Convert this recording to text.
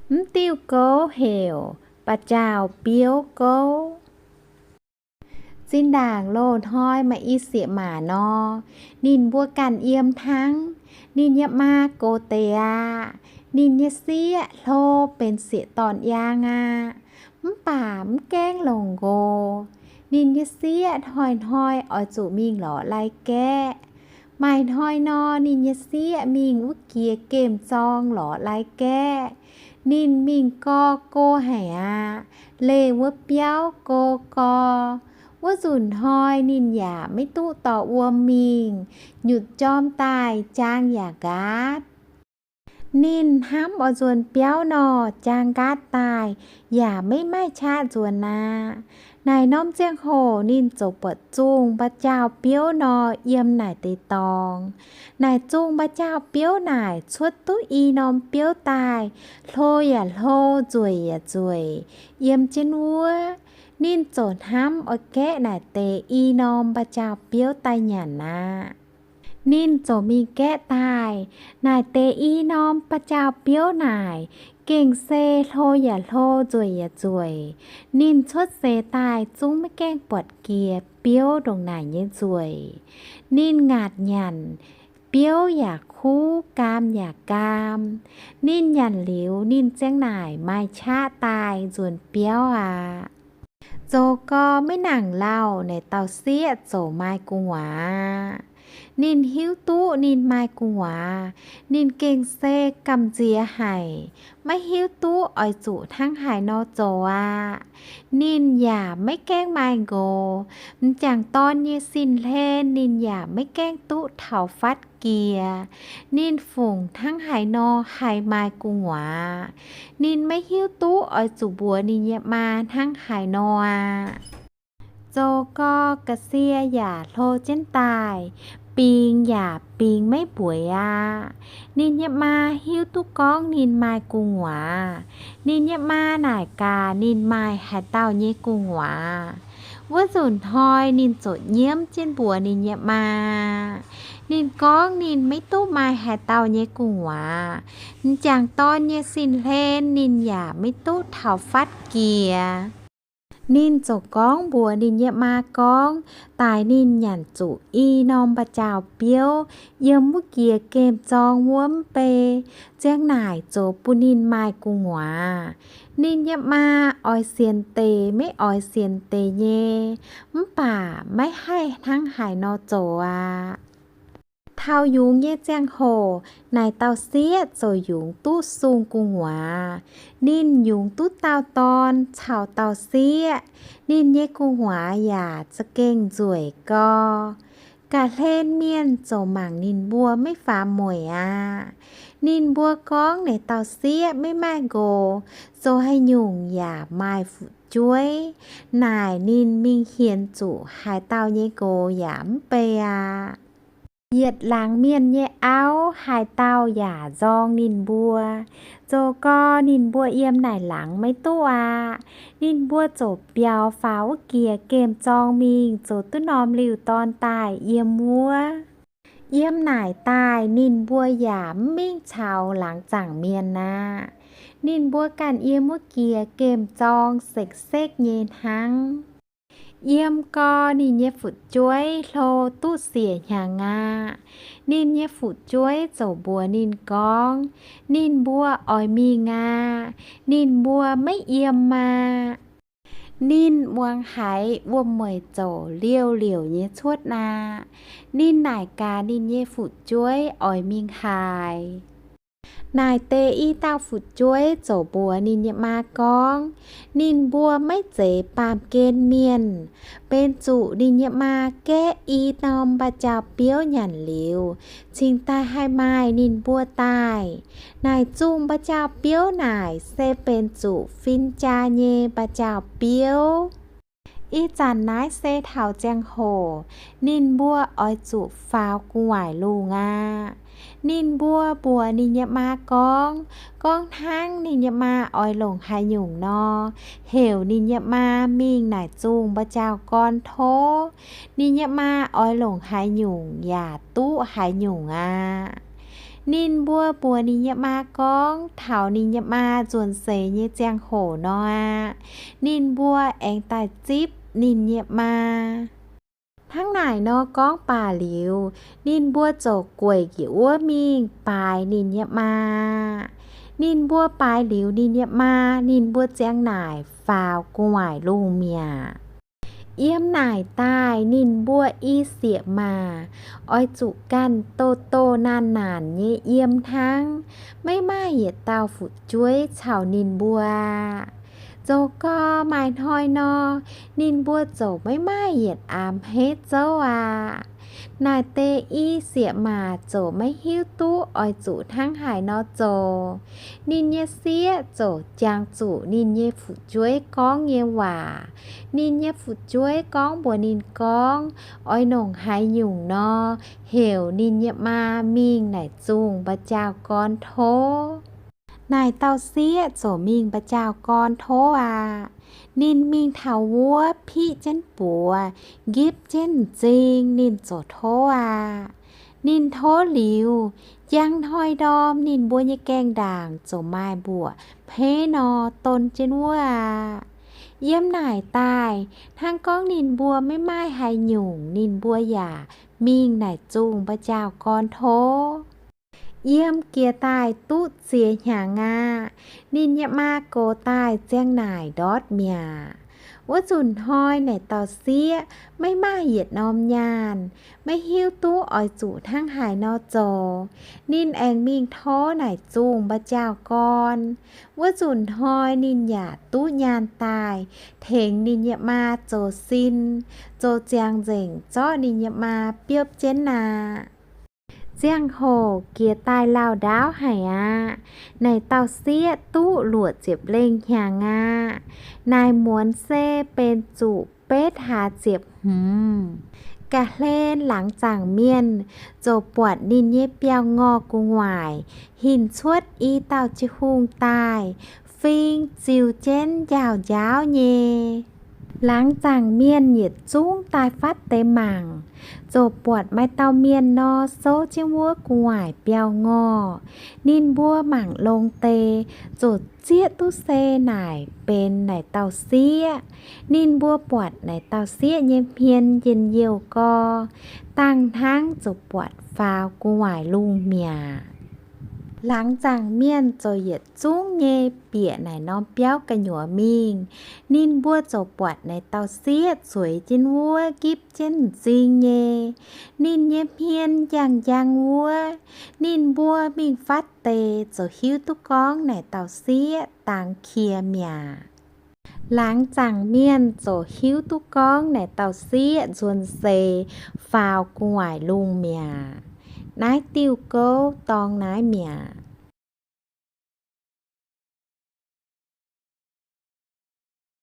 Mv diuh gouv heuc ba'jaauh biouv gouv. Zinh ndaangc loz-hnoi maaih i sieqv maac nor, ninh mbuo ganh yiem hnangv. Ninh nyei maa gox deix aqv. Ninh nyei sieqv hlo benx sieqv-dorn yaang aqv. Mv baac mv gaengh longc nqox. Ninh nyei sieqv hnoi-hnoi oix zuqc mingh lorz lai-gaeqv. Maaih hnoi nor, ninh nyei sieqv mingh wuov jiex gemh zorng lorz lai-gaeqv. Ninh mingh gau, go haic aqv. Leih wuov biauv go gau. Wuov nzunc hnoi ninh yaac maiv duqv dorh wuom mingh, nyutc jorm daaih jaang yaac nqaatv. Ninh hnamv oix nzuonx biauv nor, jaang nqaatv daaih yaac maiv maaih qaqv nzuonx aqv. Naaic norm ziangh hoc ninh ziouc buatc zungh mba'jaauh biouv nor yiem naaic deix dorngx. Naaic zungh mba'jaauh biouv naaic cuotv duqv i norm biouv daaih, hlo yaac hlo, nzueic yaac nzueic, yiem jienv wuov. Ninh ziouc hnamv oix gaeqv naaic deix i norm mba'jaauh biouv daaih nyanc aqv. Ninh ziouc mingh gaeqv daaih. Naaic deix i norm ba'jaauh biouv naaic gengh se hlo yaac hlo, nzueic yaac nzueic. Ninh cuotv seix daaih zungv maiv gaengh buatc jiex biouv ndongc naaic nyei nzueic. Ninh ngaatc nyanc, biouv yaac kuv, gaam yaac gaam. Ninh nyanc liuz, ninh ziang naaic maaih qaqv daaih nzuonx biauv aqv. Zoux gau maiv nangc lauh, naaic dauh sieqv ziouc maaih gu'nguaaz. Ninh hiuv duqv ninh maaih gu'nguaaz, ninh gengh se gamh nziex haic, maiv hiuv duqv oix zuqc hnangv haaix nor zoux aqv. Ninh yaac maiv gaengh maaih nqox, m'jangc dorn nyei sin-hlen ninh yaac maiv gaengh duqv taux fatv jiex. Ninh fungc hnangv haaix nor haih maaih gu'nguaaz. Ninh maiv hiuv duqv oix zuqc mbuox ninh nyei maa hnangv haaix nor aqv. Zoux gau ga'sie yaac hlo jienv daaih, bingx yaac bingx maiv mbueiz aqv. Ninh nyei maa hiuv duqv gorngv ninh maaih gu'nguaaz. Ninh nyei maa naaic gaax ninh maaih haaix dauh nyei gu'nguaaz. Wuov nzunc hnoi ninh ziouc nyiemv jienv mbuox ninh nyei maa. Ninh gorngv ninh maiv duqv maaih haaix dauh nyei gu'nguaaz. M'jangc dorn nyei sin-hlen ninh yaac maiv duqv taux fatv jiex. Ninh ziouc gorngv mbuox ninh nyei maa gorngv, daaih ninh nyanc zuqc i norm ba'jaauh biouv yiem wuov jiex gemh zorng wuov mv bei, ziang naaic zoux bun ninh maaih gu'nguaaz. Ninh nyei maa oix sienx deix maiv oix sienx deix nyei, mv baac maiv haih hnangv haaix nor zoux aqv. Taux yungz nyei ziangh hoc, naaic dauh sieqv ziouc yungz duqv sung gu'nguaaz. Ninh yungz duqv dauh dorn caux dauh sieqv. Ninh nyei gu'nguaaz yaac za'gengh nzueic gau. Ga'hlen mienh ziouc mangc ninh mbuo maiv faaux mueic aqv. Ninh mbuo gorngv naaic dauh sieqv maiv maaih nqox, zoux haaix nyungc yaac maaih fu'jueiv. Naaic ninh mingh hienx zuqc haaix dauh nyei nqox yaac mv bei aqv. Yietc laangz mienh nyei auv haaix dauh yaac nzorng ninh mbuo. Zoux gau ninh mbuo yiem naaic laangz maiv duqv aqv. Ninh mbuo ziouc biaux faaux wuov jiex gemh zorng mingh, zoux duqv norm liuh dorn daaih yiem wuov. Yiem naaic daaih ninh mbuo yaac mv mingh caux laangz zaangc mienh aqv. Ninh mbuo ganh yiem wuov jiex gemh zorng sekv-sekv nyei hnangv. Yiem gau ninh nyei fu'jueiv hlo duqv siec hnyangx aqv. Ninh nyei fu'jueiv ziouc mbuox ninh gorngv, ninh mbuo oix mingh aqv. Ninh mbuo maiv yiem aqv. Ninh muangx haiz wuom-mueic zouc liouh liouc nyei cuotv aqv. Ninh naaic gaax ninh nyei fu'jueiv oix mingh haaix. Naaic deix i dauh fu'jueiv ziouc mbuox ninh nyei maa gorngv, ninh mbuo maiv zeiz baamh gen mienh. Benx zuqc ninh nyei maa gaeqv i norm ba'jaauh biouv nyanc liuz, cingx daaih haih maaih ninh mbuo daaih. Naaic zungh ba'jaauh biouv naaic se benx zuqc fin-jaa nyei ba'jaauh biouv. Ih zanc naaiv se taux ziangh hoc ninh mbuo oix zuqc faaux gu'nguaaic lungh aqv. Ninh mbuo mbuox ninh nyei maa gorngv, gorngv hnangv ninh nyei maa oix longc haaix nyungc nor, heuc ninh nyei maa mingh naaic zungh ba'jaauh gorn tov. Ninh nyei maa oix longc haaix nyungc yaac duqv haaix nyungc aqv. Ninh mbuo mbuox ninh nyei maa gorngv taux ninh nyei maa nzuonx seix nyei ziangh hoc nor aqv, ninh mbuo aengx daaih zipv ninh nyei maa. Hnangv naaic nor gorngv baac liuz, ninh mbuo ziouc gueic njiec wuov mingh baaix ninh nyei maa. Ninh mbuo baaix liuz ninh nyei maa, ninh mbuo ziang naaic faaux gu'nguaaic lungh mi'aqv. Yiem naaic daaih ninh mbuo i sieqv maac oix zuqc ganh doh doh naanc naanc nyei yiem hnangv, maiv maaih yietc dauh fu'jueiv caux ninh mbuo aqv. Zoux gau maaih hnoi nor, ninh mbuo ziouc maiv maaih yietc aav hmeiv zouv aqv. Naaic deix i sieqv maac ziouc maiv hiuv duqv oix zuqc hnangv haaix nor zoux. Ninh nyei sieqv ziouc jangx zuqc ninh nyei fu'jueiv gorngv nyei waac. Ninh nyei fu'jueiv gorngv mbuox ninh gorngv, oix nongc haaix nyungc nor heuc ninh nyei maa mingh naaic zungh mba'jauh gorn tov. Naaic dauh sieqv ziouc mingh mba'jauh gorn tov aqv. Ninh mingh taux wuov piqv jienv buoz, nqipv jienv m'zing, ninh ziouc tov aqv. Ninh tov liuz, njang hnoi ndorm ninh mbuo nyei gaengh ndaangc ziouc maaih mbuoqc hmeiv nor don jienv wuov aqv. Yiem naaic daaih, hnangv gorngv ninh mbuo maiv maaih haaix nyungc, ninh mbuo yaac mingh naaic zungh mba'jauh gorn tov. Yiem jiex daaih duqv ziex hnyangx aqv. Ninh nyei maa gox daaih ziang naaic ndortv mi'aqv. Wuov nzunc hnoi naaic dauh sieqv maiv maaih yietc norm nyaanh, maiv hiuv duqv oix zuqc hnangv haaix nor zoux. Ninh aengx mingh tov naaic zungh mba'jauh gorn. Wuov nzunc hnoi ninh yaac duqv nyaanh daaih tengx ninh nyei maa zoux sin, zoux ziangx nzengc zorqv ninh nyei maa biopv jienv aqv. Ziangh hoc jiex daaih lauh ndaauv haic aqv. Naaic dauh sieqv duqv luoqc ziepc lengh hnyangx aqv. Naaic muonz se benx zuqc betv hlaax ziepc hmz. Ga'hlen laangz zaangc mienh ziouc buatc ninh nyei biauv-ngorh gu'nguaaic hinc cuotv i dauh jiex hungh daaih, fing ziux jienv njaaux njaauv nyei. Laangz zaangc mienh yietc zungv daaih fatv deix mangc, ziouc buatc maaih dauh mienh nor souv jienv wuov gu'nguaaic biauv-ngorh. Ninh mbuo mangc longx deix, ziouc zieqv duqv se naaic benx naaic dauh sieqv. Ninh mbuo buatc naaic dauh sieqv nyei hmien njien-youh gorx, dangh hnangv ziouc buatc faaux gu'nguaaic lungh mi'aqv. Laangz zaangc mienh ziouc yietc zungv nyei bieqc naaic norm biauv gu'nyuoz mingh. Ninh mbuo ziouc buatc naaic dauh sieqv zueiz jienv wuov, nqipv jienv m'zing nyei. Ninh nyei hmien njang-njang wuov. Ninh mbuo mingh fatv deix ziouc hiuv duqv gorngv naaic dauh sieqv dangx qiex mi'aqv. Laangz zaangc mienh ziouc hiuv duqv gorngv naaic dauh sieqv nzuonx seix faaux gu'nguaaic lungh mi'aqv. Naaiv diuh gouv dorngx naaiv mi'aqv.